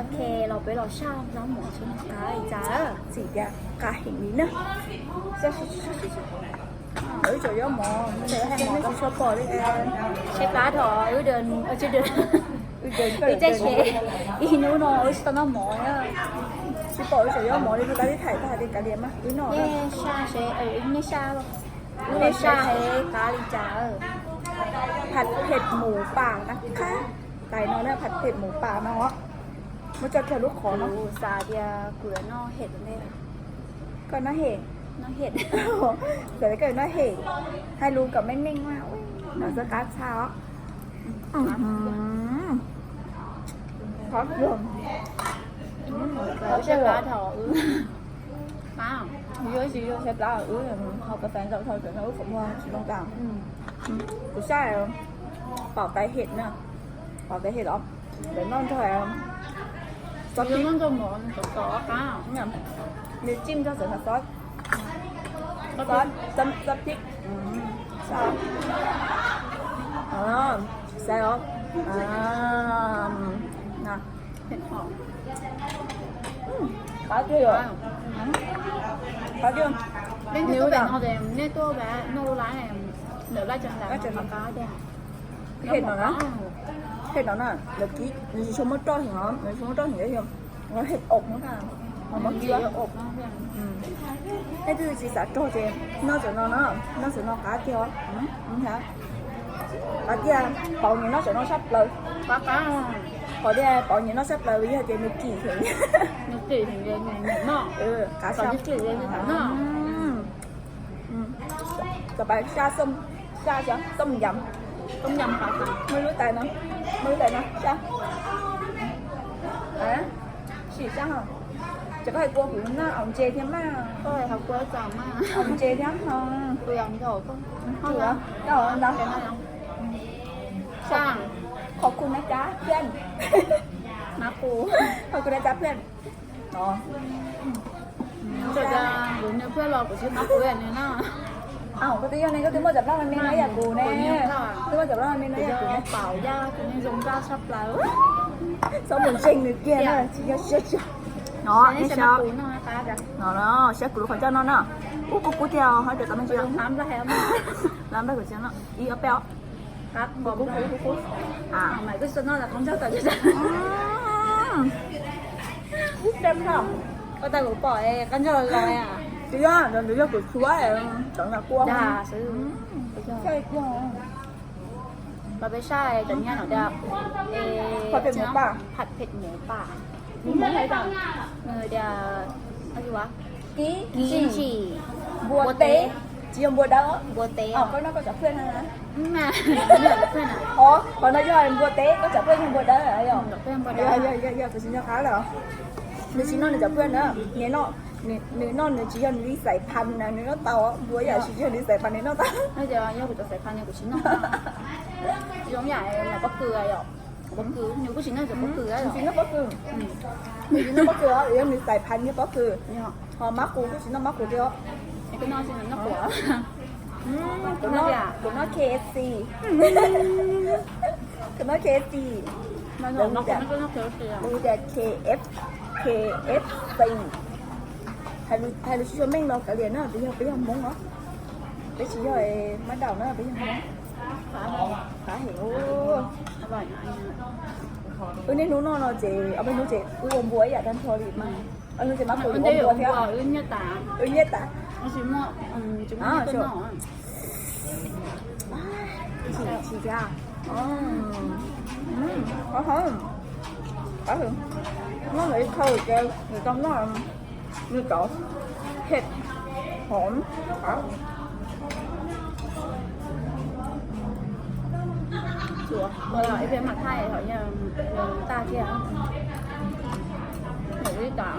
Ok, los peb los saj zaub mov seb qab li cas. Txim tias qab heev li na. Wb cov zaub mov, wb tsis tshua pom li. Seb qab dhau wb, wb caij tsheb ib hnub no wb tsis tau noj mov na. Tsis pom wb cov zaub mov li, tab sis thaij tau hais tias kav liam mas wb noj. Nej saj seb, nej saj, nej saj seb qab li cas.ผัดเผ็ดหมูป่านะคะ Tais no na,ผัดเผ็ดหมูป่า no. Muab tso kiag lub qhov no. Kuv xav tias kuv yuav noj hem ntej. Koj noj hem? Noj hem. Xav tias koj yuav noj hem. Hais lus kom meej meej mas, noj txoj qab tshaj os. Qab kawg. Qab kawg. Yog ib tsis yog saib plab wb ho kov tas ntau thaum no wb qhov muag tsis zoo tas. Kuv saib pom tais hem na, pom tais hem los lawv noj nrog xov pib, nws tsim nrog xov, xov pib, xav os. Qab tiag, qab tiag. Nej tuaj noj lub lab, lab tseem qab tiag. Hem no na, hem no na, lawv kib, nws tsis tshua muaj roj heev os, nws tsis muaj roj heev, hem os, no mas nej twb tsis xav rog ces noj cov no na, noj cov no qab tiag os. Qab tiag, Pauv nyiam noj cov no tshaj plaws. Qab tiag, Pauv nyiam noj tshaj plaws vim yog tias nws kim heev. Qab tshaj. Cov pais saj xom, saj xom yam, muaj lub tais no, muaj lub tais no saj. Sim saj hos. Ces koj hais kua kuv noj aus ntses thiab mas. Aus ntses thiab no. Koj ntau. Khov kuv na cab pliaj. Khov kuv na cab pliaj. Koj twb yog ne, koj twb muaj cov plaub me me no ib yam kuv ne. Twb muaj cov plaub me me no ib yam kuv ne. Txhob mus ntseeg nws kiag na, tsis yog siab tsuag. No, saib kuv lub qhov ncauj no na. Ub, kub kub tiag, ho cov tau me ntsis. Lab npaj kuv tsis no, ib ob peb os. Kub kub. Tsis yog, nws yog kuv tshuab, cov nram kua. Los peb saib cov nyiaj no tias,ผัดเผ็ดหมูป่า nws tias kim chỉ, npua teb, tsis yog npua dawb. Npua teb, koj noj koj cov phuaj na. Qhov no yog npua teb, koj cov phuaj yog npua dawb. Yog, yog, kuv tsis nco qab lawm. Nws tsis noj nws cov phuaj na. Nws noj nws tsis yog nws li xaiv phas na, nws noj tau. Npua yam tsis yog nws xaiv phas nws noj tau. Yog kuv cov xaiv phas kuv tsis noj. Zoo yam pob kws yom. Pob kws, nws kuj tsis noj cov pob kws. Nws tsis noj pob kws. Nws tsis noj pob kws os, yog nws xaiv phas nws pob kws. Ho mab qus kuj tsis noj mab qus thiab. Kuv noj K F C. Kuv noj K F C. Kuv tias K F, K F C. Hais lus tsis tshua meej los kav liam na, peb yog, peb yog Hmoob os. Peb tsis yog mab daum na, peb yog Hmoob. Qab heev. Wb niaj hnub noj no ces ob peb hnub ces wb ua npua ib yam tag nrho li mas. Ob peb hnub ces mab qus ua npua thiab. Wb nyiaj tas. Chim chim thiab. Qab heev. Noj ntawm ib khau ces nws tau noj, nws cov hes hov. Ib pliag mam thaij, tag kiag. Ib tas.